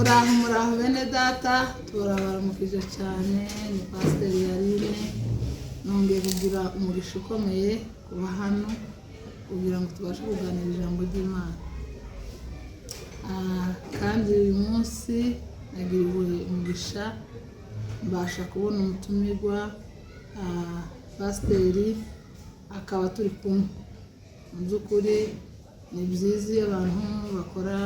Muraho, muraho bene data, turabaramukije cyane. Ni Pasiteri Yarine, nongeye kugira umugisha ukomeye kuba hano kugira ngo tubashe kuganira ijambo ry'Imana. Kandi uyu munsi nagiriwe umugisha mbasha kubona umutumirwa, pasiteri akaba turi kumwe. Mu by'ukuri ni byiza iyo abantu bakora,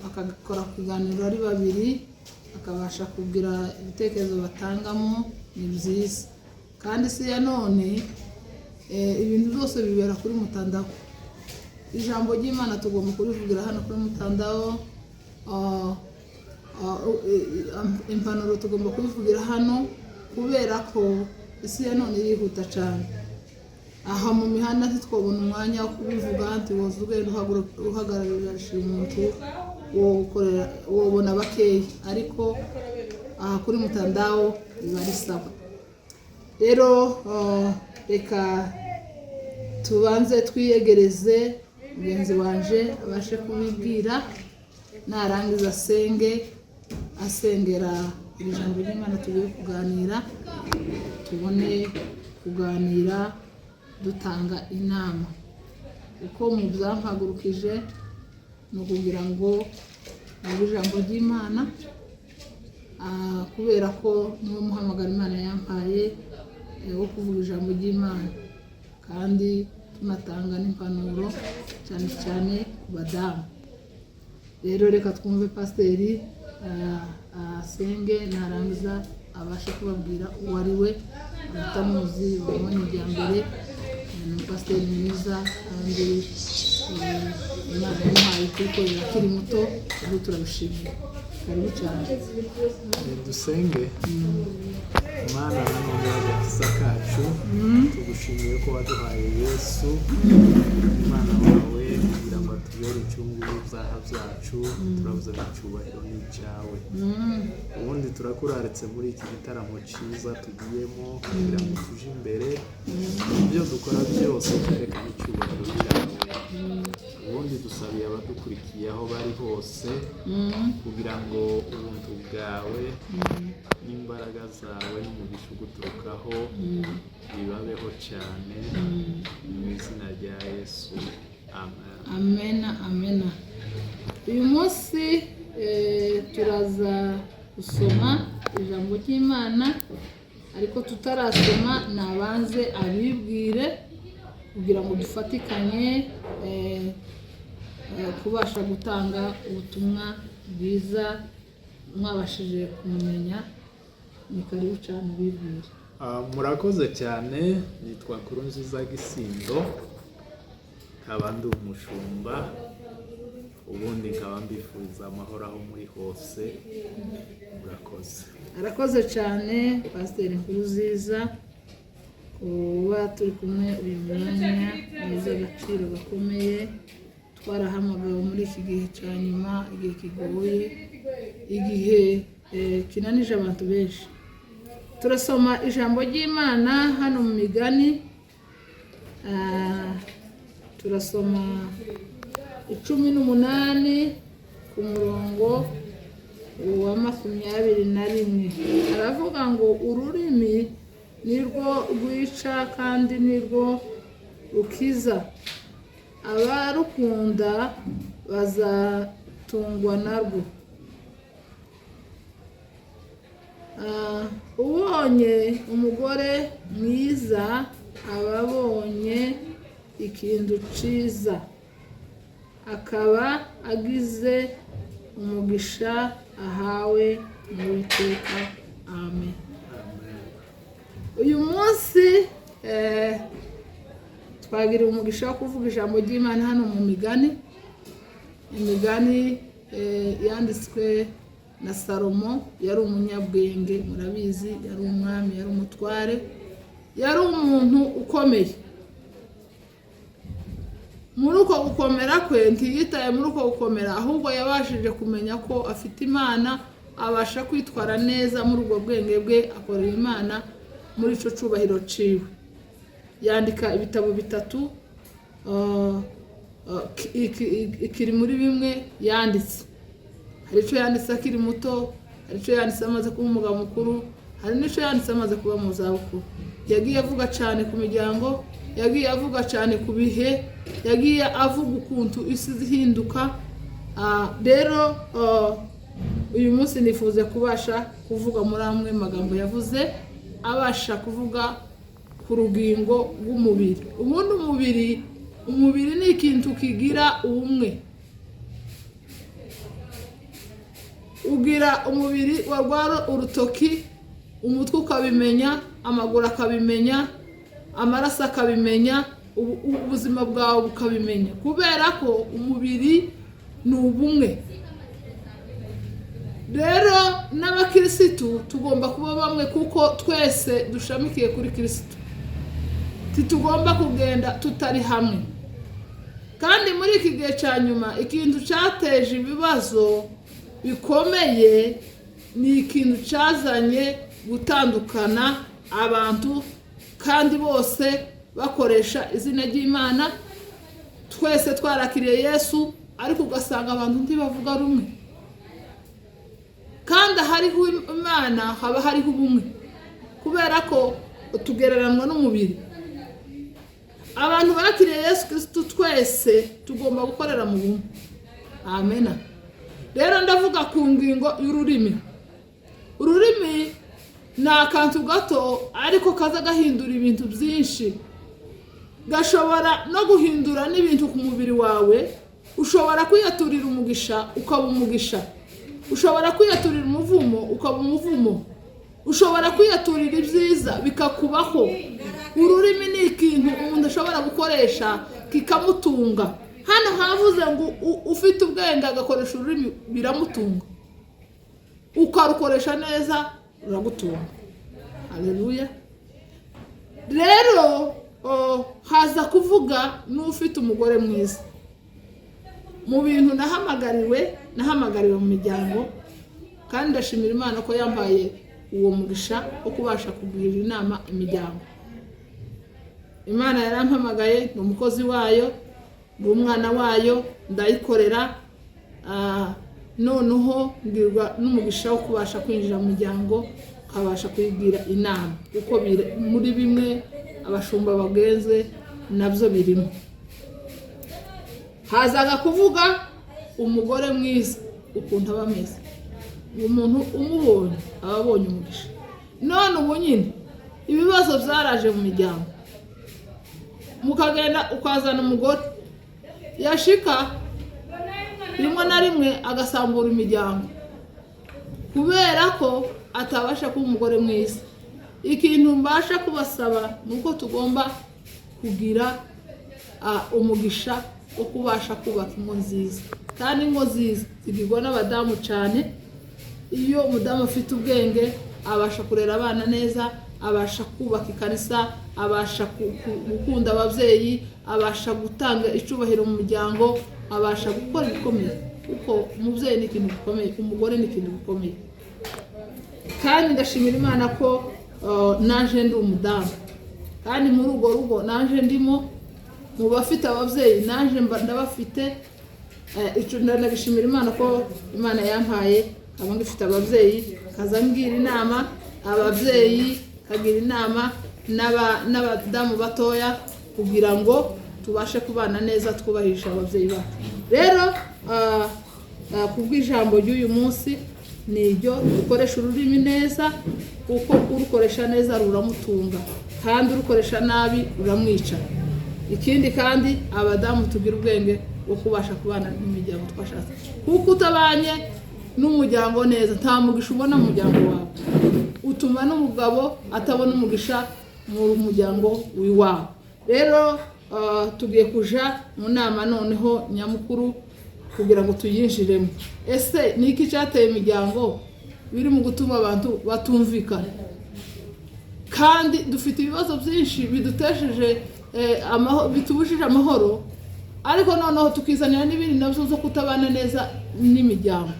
bakagakora kuganira ari babiri, bakabasha kugira ibitekerezo batangamo, ni byiza. Kandi si ya none, ibintu byose bibera kuri mutandao. Ijambo ry'Imana tugomba kurivugira hano kuri mutandao, impanuro tugomba kubivugira hano, kubera ko isi ya none irihuta cyane. Aha mu mihanda ntitwabona umwanya wo kubivuga, ntiwoza ugenda uhagararira umuntu wobona bakeya, ariko aha kuri mutandao biba ari sawa. Rero reka tubanze twiyegereze mugenzi wanje abashe kubibwira, narangiza asenge, asengera iri jambo ry'Imana tugiye kuganira, tubone kuganira dutanga inama. Uko mu byampagurukije ni ukugira ngo mvuge ijambo ry'Imana, kubera ko niwo muhamagaro Imana yampaye, wo kuvuga ijambo ry'Imana, kandi tunatanga n'impanuro cyane cyane ku badamu. Rero reka twumve pasiteri, asenge, narangiza abashe kubabwira uwo ari we. Abatamuzi babonye irya mbere, ni umupasiteri mwiza kandi Imana yamuhaye kubikorera akiri muto, ubu turabishimira. Karibu cyane. Dusenge. Mana nanone y'agakiza kacu, tugushimiye ko waduhaye Yesu umwana wawe kugira ngo atubere incungu y'ibyaha byacu. Turavuze ngo icyubahiro ni icyawe. Ubundi turakuraritse muri iki gitaramo cyiza tugiyemo kugira ngo tuje imbere mu byo dukora byose, twerekane icyubahiro cyawe. Ubundi dusabiye abadukurikiye aho bari hose kugira ngo ubuntu bwawe n'imbaraga zawe n'umugisha uguturukaho bibabeho cyane, mu izina rya Yesu, amen. Amena, amena. Uyu munsi turaza gusoma ijambo ry'Imana, ariko tutarasoma nabanze abibwire kugira ngo dufatikanye kubasha gutanga ubutumwa bwiza mwabashije kumumenya. Ni karibu cyane, bibwire. Murakoze cyane. Nitwa Nkurunziza Gisindo, nkaba ndi umushumba, ubundi nkaba mbifuriza amahoro aho muri hose. Murakoze. Arakoze cyane Pasiteri Nkurunziza kuba turi kumwe uyu mwanya mwiza, agaciro gakomeye. Twarahamagawe muri iki gihe cya nyuma, igihe kigoye, igihe kinanije abantu benshi. Turasoma ijambo ry'Imana hano mu Migani. Turasoma 18 ku murongo wa 21. Aravuga ngo: "Ururimi nirwo rwica kandi nirwo rukiza, abarukunda bazatungwa narwo." Ubonye umugore mwiza aba abonye ikintu cyiza, akaba agize umugisha ahawe n'Uwiteka. Amen. Uyu munsi twagira umugisha wo kuvuga ijambo ry'Imana hano mu Migani. Imigani yanditswe na Salomo, yari umunyabwenge, murabizi, yari umwami, yari umutware, yari umuntu ukomeye. Muri uko gukomera kwe ntiyitaye muri uko gukomera, ahubwo yabashije kumenya ko afite Imana, abasha kwitwara neza muri ubwo bwenge bwe, akorera Imana muri icyo cyubahiro ciwe. Yandika ibitabo bitatu, ikiri muri bimwe yanditse. Hari icyo yanditse akiri muto, hari icyo yanditse amaze kuba umugabo mukuru, hari n'icyo yanditse amaze kuba mu zabukuru. Yagiye avuga cyane ku miryango, yagiye avuga cyane ku bihe, yagiye avuga ukuntu isi ihinduka. Rero uyu munsi nifuza kubasha kuvuga muri amwe magambo yavuze, abasha kuvuga ku rugingo rw'umubiri. Ubundi umubiri ni ikintu kigira ubumwe. Ugira umubiri warwara urutoki, umutwe ukabimenya, amaguru akabimenya, amaraso akabimenya, ubuzima bwawe bukabimenya, kubera ko umubiri ni ubumwe. Rero n'abakirisitu tugomba kuba bamwe, kuko twese dushamikiye kuri Kirisitu. Ntitugomba kugenda tutari hamwe. Kandi muri iki gihe cya nyuma, ikintu cyateje ibibazo bikomeye ni ikintu cyazanye gutandukana abantu, kandi bose bakoresha izina ry'Imana. Twese twarakiriye Yesu, ariko ugasanga abantu ntibavuga rumwe. Kandi ahariho Imana haba hariho ubumwe, kubera ko tugereranwa n'umubiri. Abantu bakiriye Yesu Kirisitu twese tugomba gukorera mu bumwe. Amena. Rero ndavuga ku ngingo y'ururimi. Ururimi ni akantu gato, ariko kaza gahindura ibintu byinshi. Gashobora no guhindura n'ibintu ku mubiri wawe. Ushobora kwiyaturira umugisha ukaba umugisha, ushobora kwiyaturira umuvumo ukaba umuvumo, ushobora kwiyaturira ibyiza bikakubaho. Ururimi ni ikintu umuntu ashobora gukoresha kikamutunga. Hano havuze ngo ufite ubwenge agakoresha ururimi biramutunga, ukarukoresha neza ruragutunga. Haleluya. Rero haza kuvuga n'ufite umugore mwiza. Mu bintu nahamagariwe mu miryango, kandi ndashimira Imana ko yambaye uwo mugisha wo kubasha kugira inama imiryango. Imana yarampamagaye, ni umukozi wayo, ni umwana wayo, ndayikorera. Noneho mbwirwa n'umugisha wo kubasha kwinjira mu muryango, nkabasha kuyigira inama, kuko muri bimwe abashumba bagenze nabyo birimo. Hazaga kuvuga umugore mwiza ukuntu aba ameze, umuntu umubonye aba abonye umugisha. None ubu nyine ibibazo byaraje mu miryango, mukagenda ukazana umugore yashika rimwe na rimwe agasambura imiryango, kubera ko atabasha kuba umugore mwiza. Ikintu mbasha kubasaba ni uko tugomba kugira umugisha wo kubasha kubaka ingo nziza. Kandi ingo nziza zigirwa n'abadamu cyane. Iyo umudamu afite ubwenge abasha kurera abana neza, abasha kubaka ikanisa, abasha gukunda ababyeyi, abasha gutanga icyubahiro mu muryango, abasha gukora ibikomeye, kuko umubyeyi ni ikintu gikomeye, umugore ni ikintu gikomeye. Kandi ndashimira Imana ko naje ndi umudamu, kandi muri urwo rugo naje ndimo mu bafite ababyeyi, naje ndabafite. Ndanabishimira Imana ko Imana yampaye nkaba ngifite ababyeyi, kaza ngira inama ababyeyi, kagira inama n'abadamu batoya, kugira ngo tubashe kubana neza twubahisha ababyeyi bacu. Rero kubw'ijambo ry'uyu munsi ni iryo: dukoresha ururimi neza, kuko urukoresha neza ruramutunga, kandi urukoresha nabi ruramwica. Ikindi kandi abadamu tugira ubwenge bwo kubasha kubana n'imiryango twashatse, kuko utabanye n'umuryango neza nta mugisha ubona mu muryango wawe, utuma n'umugabo atabona umugisha mu muryango w'iwawe. Rero tugiye kuja mu nama noneho nyamukuru kugira ngo tuyinjiremo. Ese ni iki cyateye imiryango biri mu gutuma abantu batumvikana? Kandi dufite ibibazo byinshi bidutesheje bitubujije amahoro, ariko noneho tukizanira n'ibindi nabyo zo kutabana neza n'imiryango.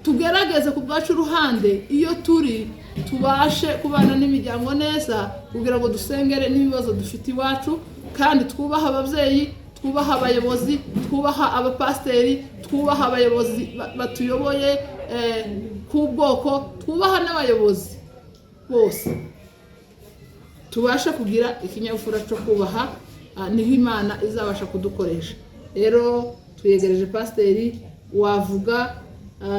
Tugerageze ku bwacu uruhande iyo turi tubashe kubana n'imiryango neza, kugira ngo dusengere n'ibibazo dufite iwacu, kandi twubaha ababyeyi, twubaha abayobozi, twubaha abapasiteri, Twubaha abayobozi batuyoboye k'ubwoko, twubaha n'abayobozi bose. Tubashe kugira ikinyabupfura cyo kubaha, niho Imana izabasha kudukoresha. Rero tuyegereje pasiteri. Wavuga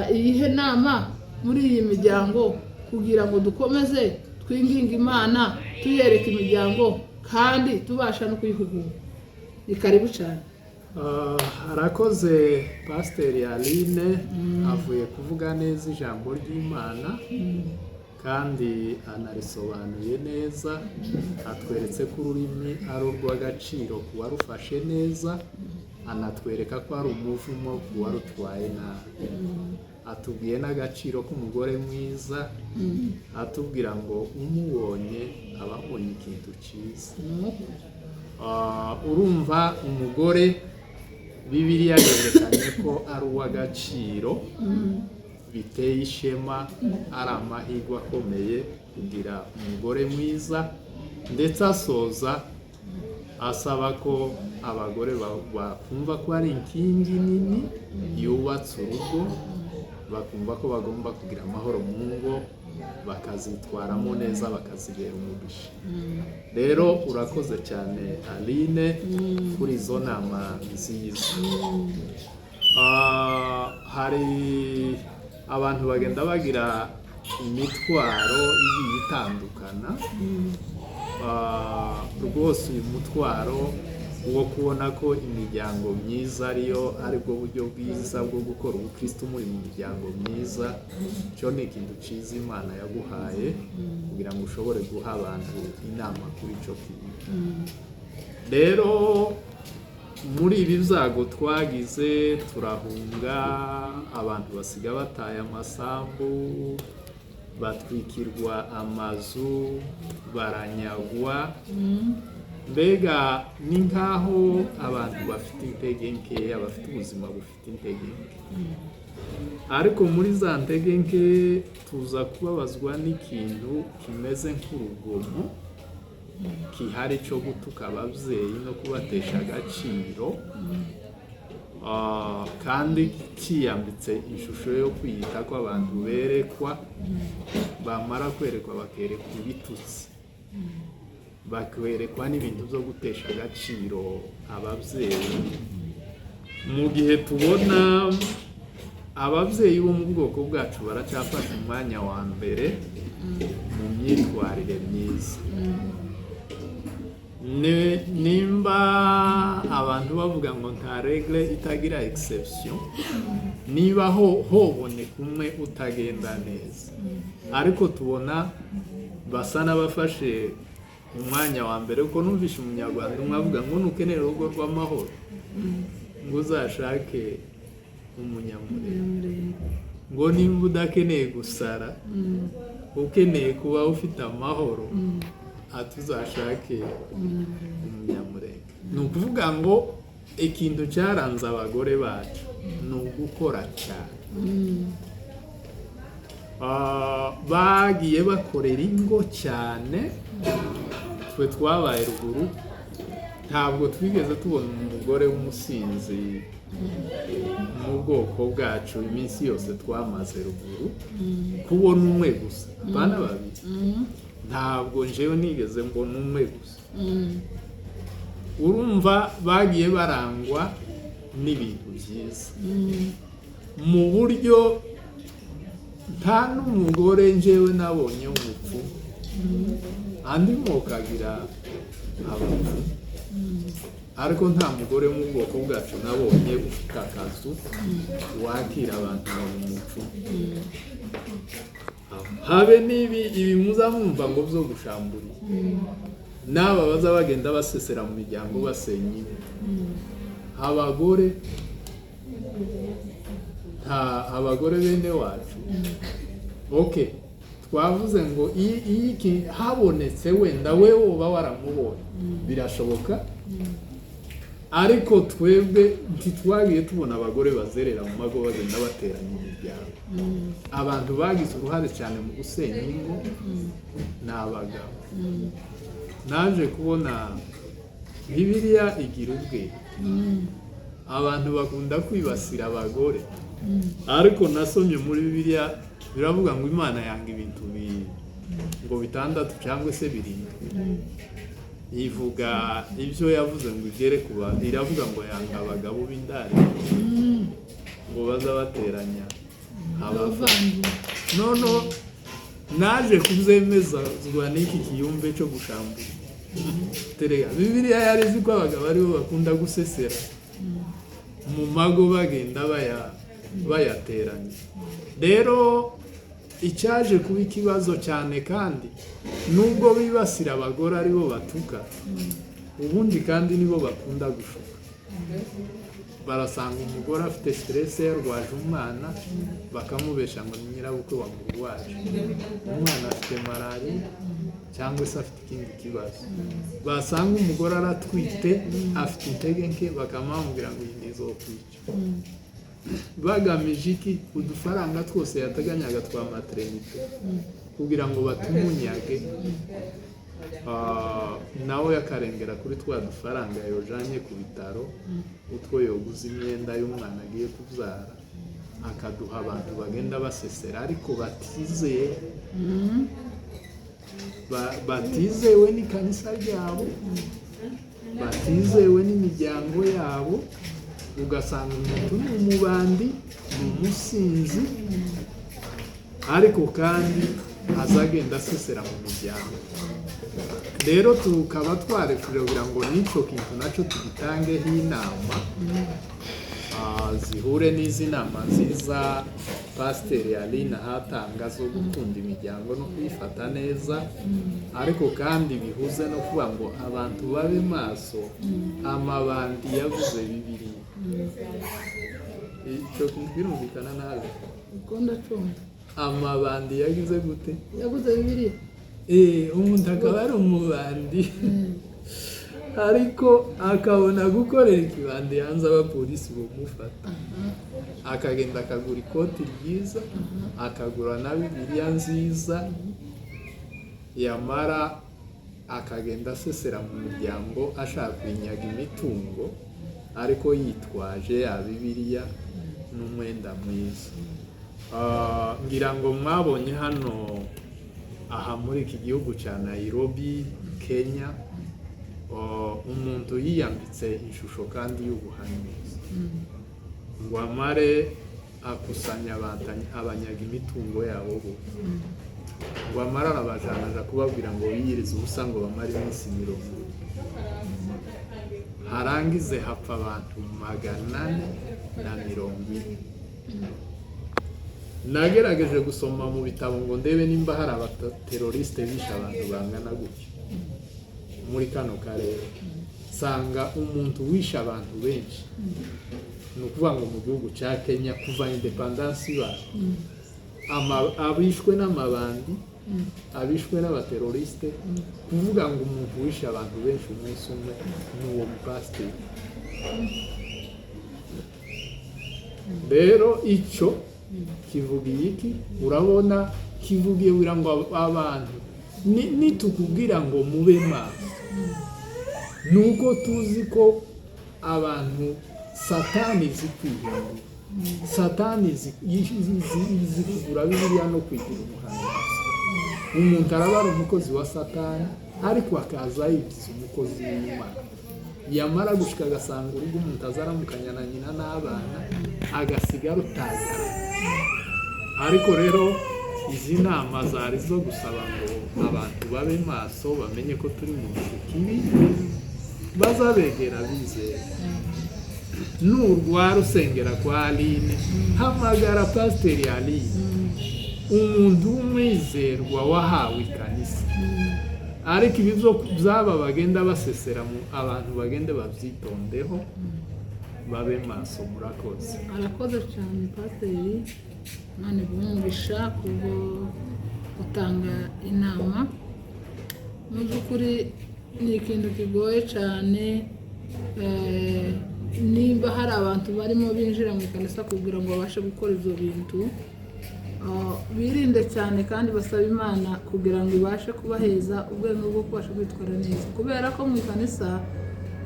iyihe nama muri iyi miryango kugira ngo dukomeze twinginge Imana, tuyereka imiryango kandi tubasha no kuyihugura? Ni karibu cyane. Arakoze Pasiteri Aline, avuye kuvuga neza ijambo ry'Imana kandi anarisobanuye neza. Atweretse ko ururimi ari urw'agaciro ku warufashe neza, anatwereka ko ari umuvumo ku warutwaye nabi. Atubwiye n'agaciro k'umugore mwiza, atubwira ngo umubonye aba abonye ikintu cyiza. Urumva umugore Bibiliya yerekanye ko ari uw'agaciro, biteye ishema, ari amahirwe akomeye kugira umugore mwiza. Ndetse asoza asaba ko abagore bakumva ko ari inkingi nini yubatse urugo, bakumva ko bagomba kugira amahoro mu ngo, bakazitwaramo neza, bakazibera umugisha. Rero urakoze cyane Aline kuri izo nama nziza. Hari abantu bagenda bagira imitwaro igiye itandukana. Rwose uyu mutwaro wo kubona ko imiryango myiza ariyo aribwo buryo bwiza bwo gukora ubukristo, muri mu miryango myiza, cyo ni ikintu cyiza Imana yaguhaye kugira ngo ushobore guha abantu inama kuri icyo kintu. Rero muri ibi byago twagize, turahunga, abantu basiga bataye amasambu, batwikirwa amazu, baranyagwa. Mbega ni nk'aho abantu bafite intege nkeya, bafite ubuzima bufite intege nke. Ariko muri za ntege nke tuza kubabazwa n'ikintu kimeze nk'urugomo kihari cyo gutuka ababyeyi no kubatesha agaciro, kandi kiyambitse ishusho yo kwiyita ko abantu berekwa. Bamara kwerekwa bakerekwa ibitutsi, bakwerekwa n'ibintu byo gutesha agaciro ababyeyi, mu gihe tubona ababyeyi bo mu bwoko bwacu baracyafashe umwanya wa mbere mu myitwarire myiza. Nimba abantu bavuga ngo nta règle itagira exception, niba hoboneka umwe utagenda neza, ariko tubona basa n'abafashe umwanya wa mbere, kuko numvishe Umunyarwanda umwe avuga ngo nukenera urugo rw'amahoro ngo uzashake Umunyamurenge, ngo nimba udakeneye gusara, ukeneye kuba ufite amahoro, ati uzashake Umunyamurenge. Ni ukuvuga ngo ikintu cyaranze abagore bacu ni ugukora cyane. Bagiye bakorera ingo cyane. Twe twabaye ruguru, ntabwo twigeze tubona umugore w'umusinzi mu bwoko bwacu iminsi yose twamaze ruguru. Kubona umwe gusa, apana babiri, ntabwo njyewe nigeze mbona umwe gusa. Urumva bagiye barangwa n'ibintu byiza mu buryo nta n'umugore njyewe nabonye w'umupfu. Andi moko agira abapfu, ariko nta mugore mu bwoko bwacu nabonye ufite akazu wakira abantu ngo ni umupfu. Habe n'ibi ibi muza mwumva ngo byo gushambura, n'aba baza bagenda basesera mu miryango, basenya ingo. Abagore, nta abagore bene wacu. Okay, twavuze ngo iyo habonetse wenda we woba waramubonye, birashoboka, ariko twebwe ntitwagiye tubona abagore bazerera mu mago bagenda bateranya imiryango. Abantu bagize uruhare cyane mu gusenya ingo ni abagabo. Naje kubona Bibiliya igira ubwenge. Abantu bakunda kwibasira abagore, ariko nasomye muri Bibiliya biravuga ngo Imana yanga ibintu ngo bitandatu cyangwa se birindwi. Ivuga ibyo yavuze ngo igere kuba, iravuga ngo yanga abagabo b'indari, ngo baza bateranya abavandimwe. Noneho naje kubyemezwa n'iki kiyumve cyo gushambura. Terega Bibiliya yari izi ko abagabo aribo bakunda gusesera mu mago, bagenda bayateranya. Rero icyaje kuba ikibazo cyane, kandi nubwo bibasira abagore aribo batuka, ubundi kandi nibo bakunda gushuka. Barasanga umugore afite stress, yarwaje umwana, bakamubesha ngo ni nyirabukwe wamurwaje, umwana afite malariya cyangwa se afite ikindi kibazo. Basanga umugore aratwite, afite intege nke, bakamubwira ngo iyi ntizokwica. Bagamije iki? Udufaranga twose yateganyaga twa maternité kugira ngo batumunyage, nawe akarengera kuri twa dufaranga yojanye ku bitaro, utwo yoguza imyenda y'umwana agiye kubyara, akaduha abantu bagenda basesera ariko batizeye, batizewe n'ikanisa ryabo, batizewe n'imiryango yabo. Ugasanga umuntu ni umubandi, ni umusinzi, ariko kandi azagenda asesera mu miryango. Rero tukaba twarefurira kugira ngo n'icyo kintu nacyo tugitangeho inama, zihure n'izi nama nziza Pasiteri Aline ahatanga zo gukunda imiryango no kuyifata neza, ariko kandi bihuze no kuvuga ngo abantu babe maso. Amabandi yavuze Bibiliya, icyo kintu birumvikana nabi. Ubwo ndacumva. Amabandi yagize gute? Yaguze Bibiliya. Umuntu akaba ari umubandi, ariko akabona gukorera ikibandi hanze, abapolisi bamufata, akagenda akagura ikoti ryiza, akagura na Bibiliya nziza, yamara akagenda asesera mu muryango ashaka kunyaga imitungo, ariko yitwaje ya Bibiliya n'umwenda mwiza. Ngira ngo mwabonye hano aha muri iki gihugu cya Nairobi, Kenya, umuntu yiyambitse ishusho kandi y'ubuhanuzi ngo amare akusanya abantu, abanyaga imitungo yabo bose, ngo amare arabajana, aja kubabwira ngo biyirize ubusa, ngo bamare iminsi 40, harangize hapfa abantu 440. Nagerageje gusoma mu bitabo ngo ndebe nimba hari abateroriste bishe abantu bangana gutyo muri kano karere, nsanga umuntu wishe abantu benshi, ni ukuvuga ngo mu gihugu cya Kenya kuva indépendance ibaye, abishwe n'amabandi, abishwe n'abateroriste, kuvuga ngo umuntu wishe abantu benshi umunsi umwe ni uwo mupasiteri. Rero icyo kivuga iki? Urabona kivugiye kugira ngo abantu nitukubwira ngo mube maso, ni uko tuzi ko abantu Satani izi kwihindura, Satani izi kugura Bibiliya no kwigira umuhanuzi. Umuntu araba ari umukozi wa Satani, ariko akaza yigize umukozi w'Imana, yamara gushika agasanga urugo umuntu azaramukanya na nyina n'abana, agasiga rutagara. Ariko rero izi nama zari zo gusaba ngo abantu babe maso, bamenye ko turi mu gihe kibi, bazabegera bizera. Nurwara usengera kwa Aline, hamagara Pasiteri Aline, umuntu w'umwizerwa wahawe ikanisa. Ariko ibi byo byaba bagenda basesera mu abantu, bagende babyitondeho, babe maso. Murakoze. Arakoze cyane pasiteri, Imana iguhe umugisha kubwo gutanga inama. Mu by'ukuri ni ikintu kigoye cyane, nimba hari abantu barimo binjira mu ikanisa kugira ngo babashe gukora ibyo bintu, birinde cyane kandi basabe Imana kugira ngo ibashe kubaheza ubwenge bwo kubasha kwitwara neza, kubera ko mu ikanisa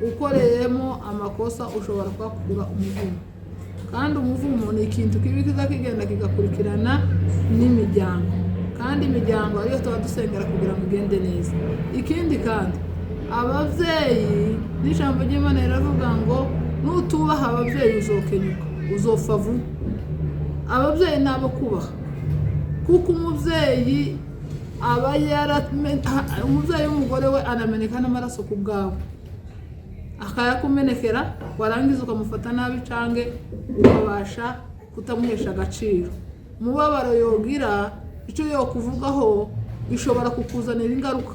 Ukoreyemo amakosa ushobora kuhakura umuvumo, kandi umuvumo ni ikintu kibi kiza kigenda kigakurikirana n'imiryango, kandi imiryango ariyo tuba dusengera kugira ngo igende neza. Ikindi kandi, ababyeyi, n'ijambo ry'Imana riravuga ngo nutubaha ababyeyi uzokenyuka, uzopfa vuba. Ababyeyi ni abo kubaha, kuko umubyeyi aba umubyeyi w'umugore we anameneka n'amaraso ku bwawe, akayakumenekera, warangiza ukamufata nabi cange ukabasha kutamuhesha agaciro. Umubabaro yogira, icyo yokuvugaho bishobora kukuzanira ingaruka.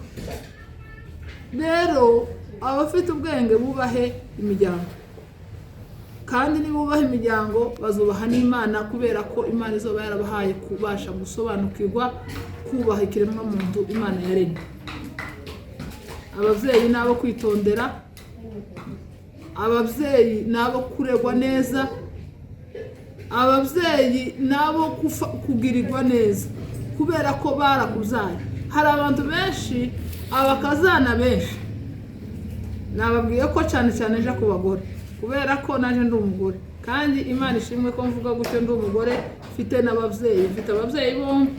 Rero abafite ubwenge bubahe imiryango, kandi nibubaha imiryango bazubaha n'Imana, kubera ko Imana izoba yarabahaye kubasha gusobanukirwa kubaha ikiremwamuntu Imana yaremye. Ababyeyi ni abo kwitondera, ababyeyi ni abo kuregwa neza, ababyeyi ni abo kugirirwa neza, kubera ko barakubyaye. Hari abantu benshi, abakazana benshi, nababwiye ko cyane cyane nja ku bagore, kubera ko naje ndi umugore, kandi Imana ishimwe ko mvuga gutyo, ndi umugore mfite n'ababyeyi, mfite ababyeyi bombi,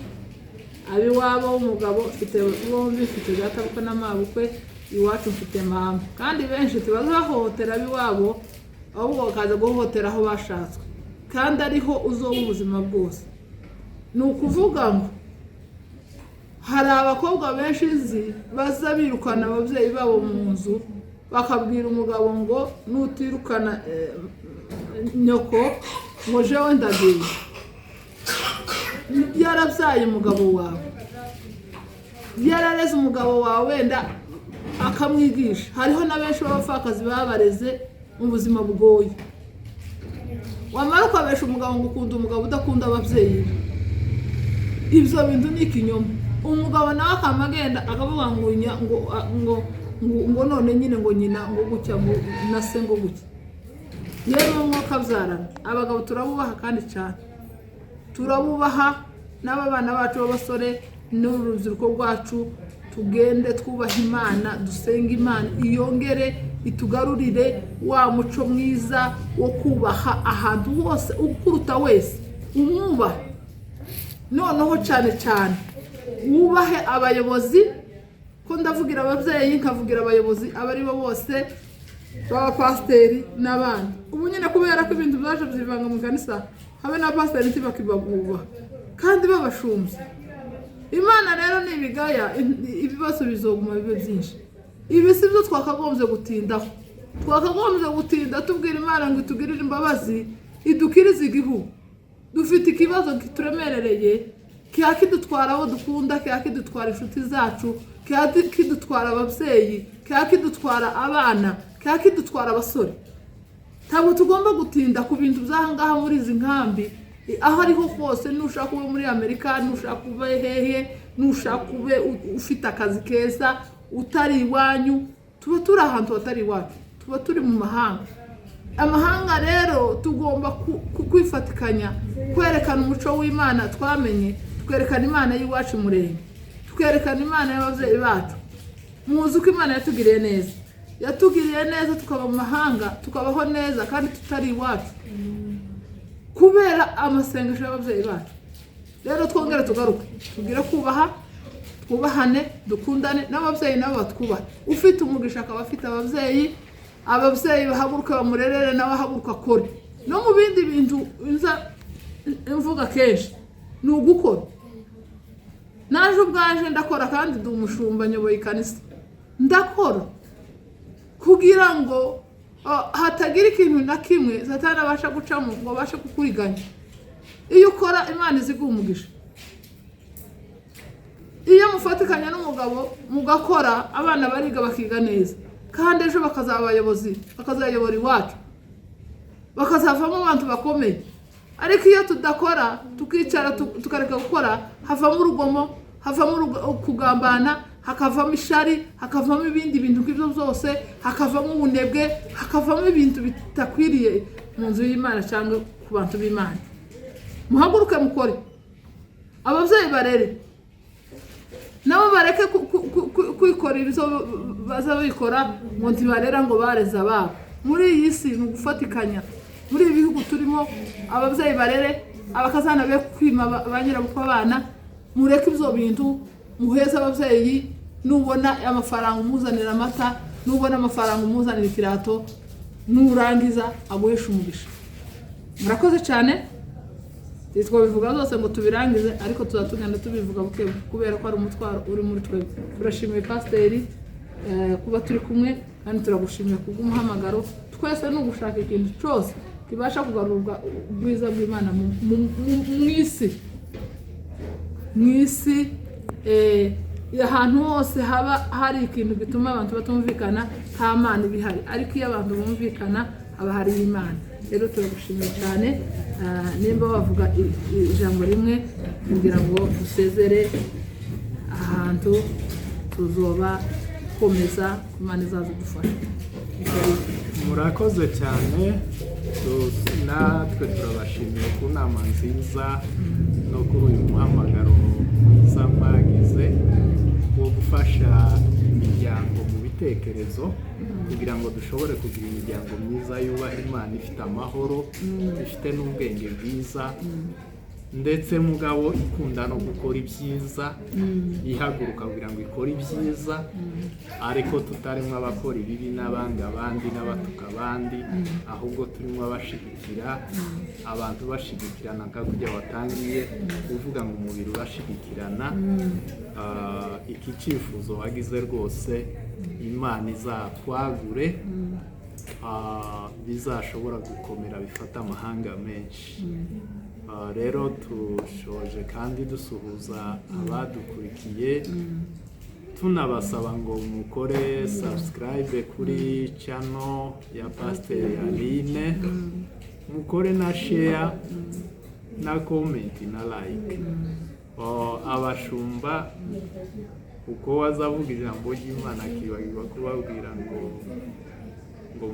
ab'iwabo w'umugabo mfite bombi, mfite databukwe n'amabukwe, iwacu mfite mama. Kandi benshi ntibazahohotera ab'iwabo, ahubwo bakaza guhohotera aho bashatswe, kandi ariho uzoba ubuzima bwose. Ni ukuvuga ngo hari abakobwa benshi nzi baza birukana ababyeyi babo mu nzu, bakabwira umugabo ngo nutirukana nyoko ngo jewe ndagiye. Yarabyaye umugabo wawe, yarareze umugabo wawe, wenda akamwigisha. Hariho na benshi b'abapfakazi babareze mu buzima bugoye. Wamara ukabesha umugabo ngo ukunda umugabo udakunda ababyeyi be, ibyo bintu ni ikinyoma. Umugabo nawe akaba agenda akavuga ngo ngo ngo ngo ngo none nyine ngo nyina ngo gutya, ngo na se ngo gutya. Yewe mwuka abyarana, abagabo turabubaha kandi cyane turabubaha, n'aba bana bacu b'abasore n'urubyiruko rwacu, tugende twubaha Imana, dusenge Imana iyongere itugarurire wa muco mwiza wo kubaha ahantu hose, ukuruta wese umwubahe. Noneho cyane cyane wubahe abayobozi, ko ndavugira ababyeyi nkavugira abayobozi abo ari bo bose, b'abapasiteri n'abandi. Ubu nyine kubera ko ibintu byaje byivanga mu kanisa, habe n'abapasiteri ntibakibabubaha kandi babashumbye. Imana rero ni ibigaya, ibibazo bizoguma bibe byinshi. Ibi si byo twakagombye gutindaho. Twakagombye gutinda tubwira Imana ngo itugirire imbabazi, idukirize igihugu. Dufite ikibazo kituremerereye, kiba kidutwara abo dukunda, kiba kidutwara inshuti zacu, kiba kidutwara ababyeyi, kiba kidutwara abana, kiba kidutwara abasore. Ntabwo tugomba gutinda ku bintu by'aha ngaha muri izi nkambi, aho ariho hose. Nushaka ube muri Amerika, nushaka ube hehe, nushaka ube ufite akazi keza, utari iwanyu, tuba turi ahantu hatari iwacu, tuba turi mu mahanga. Amahanga rero tugomba kwifatikanya kwerekana umuco w'Imana twamenye, twerekana Imana y'iwacu murenge, twerekana Imana y'ababyeyi bacu. Muzi ko Imana yatugiriye neza, yatugiriye neza tukaba mu mahanga, tukabaho neza kandi tutari iwacu, kubera amasengesho y'ababyeyi bacu. Rero twongere tugaruke tugire kubaha, twubahane, dukundane, n'ababyeyi nabo batwubahe. Ufite umugisha akaba afite ababyeyi, ababyeyi bahaguruke bamurerere, nawe ahaguruka akore. No mu bindi bintu nza mvuga kenshi ni ugukora. Naje ubwaje ndakora, kandi ndi umushumba, nyoboye ikanisa, ndakora kugira ngo hatagira ikintu na kimwe Satani abasha gucamo ngo abashe kukuriganya. Iyo ukora, Imana iziguha umugisha. Iyo mufatikanya n'umugabo mugakora, abana bariga, bakiga neza, kandi ejo bakazaba abayobozi, bakazayobora iwacu, bakazavamo abantu bakomeye. Ariko iyo tudakora, tukicara, tukareka gukora, havamo urugomo, havamo kugambana, hakavamo ishari, hakavamo ibindi bintu nk'ibyo byose, hakavamo ubunebwe, hakavamo ibintu bitakwiriye mu nzu y'Imana cyangwa ku bantu b'Imana. Muhaguruke mukore, ababyeyi barere. Nabo bareke kwikorera izo baza bikora ngo ntibarera, ngo bareze ababo. Muri iyi si ni ugufatikanya. Muri ibi bihugu turimo, ababyeyi barere abakazana, be kwima ba nyirabukwe abana. Mureke ibyo bintu, muheze ababyeyi. Nubona amafaranga umuzanira amata, nubona amafaranga umuzanira ikirato, nurangiza aguhesha umugisha. Murakoze cyane. Twabivuga zose ngo tubirangize, ariko tuzaba tugenda tubivuga buke buke kubera ko ari umutwaro uri muri twebwe. Turashimiye pasiteri kuba turi kumwe, kandi turagushimiye kubw'umuhamagaro. Twese ni ugushaka ikintu cyose kibasha kugarurwa ubwiza bw'Imana mu isi, mu isi ahantu hose haba hari ikintu gituma abantu batumvikana, nta Mana iba ihari. Ariko iyo abantu bumvikana, haba hari Imana. Rero turagushimiye cyane. Nimba wavuga ijambo rimwe kugira ngo dusezere ahantu, tuzoba komeza, Imana izaza idufasha. Murakoze cyane. Natwe turabashimiye ku nama nziza no kuri uyu muhamagaro mwiza mwagize wo gufasha imiryango mu bitekerezo, kugira ngo dushobore kugira imiryango myiza yubaha Imana, ifite amahoro, ifite n'ubwenge bwiza, ndetse mugabo ikunda no gukora ibyiza, ihaguruka kugira ngo ikore ibyiza, ariko tutarimo abakora ibibi n'abanga abandi n'abatuka abandi, ahubwo turimo abashigikira abantu, bashigikirana nka kujya watangiye uvuga ngo umubiri urashigikirana. Iki cyifuzo wagize rwose, Imana izakwagure, bizashobora gukomera bifata amahanga menshi. Rero tushoje kandi dusuhuza abadukurikiye, tunabasaba ngo mukore subscribe kuri channel ya Pasiteri Aline, mukore na share na comment na like. Oh, abashumba uko wazavuga ijambo ry'Imana akibagirwa kubabwira ngo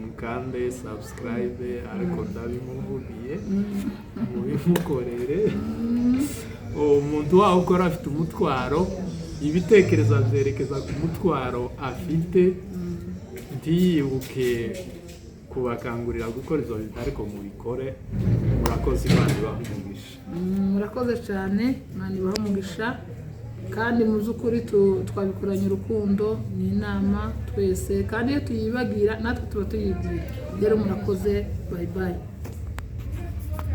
mukande subscribe, ariko ndabimuvugiye, mubimukorere. Umuntu wawe ukora afite umutwaro, ibitekerezo abyerekeza ku mutwaro afite, ntiyibuke kubakangurira gukora izo bintu, ariko mubikore. Murakoze, Imana ibahe umugisha. Murakoze cyane, Imana ibahe umugisha. Kandi mu by'ukuri twabikoranye urukundo, ni inama twese, kandi iyo tuyibagira natwe tuba tuyigira. Rero murakoze, bye bye.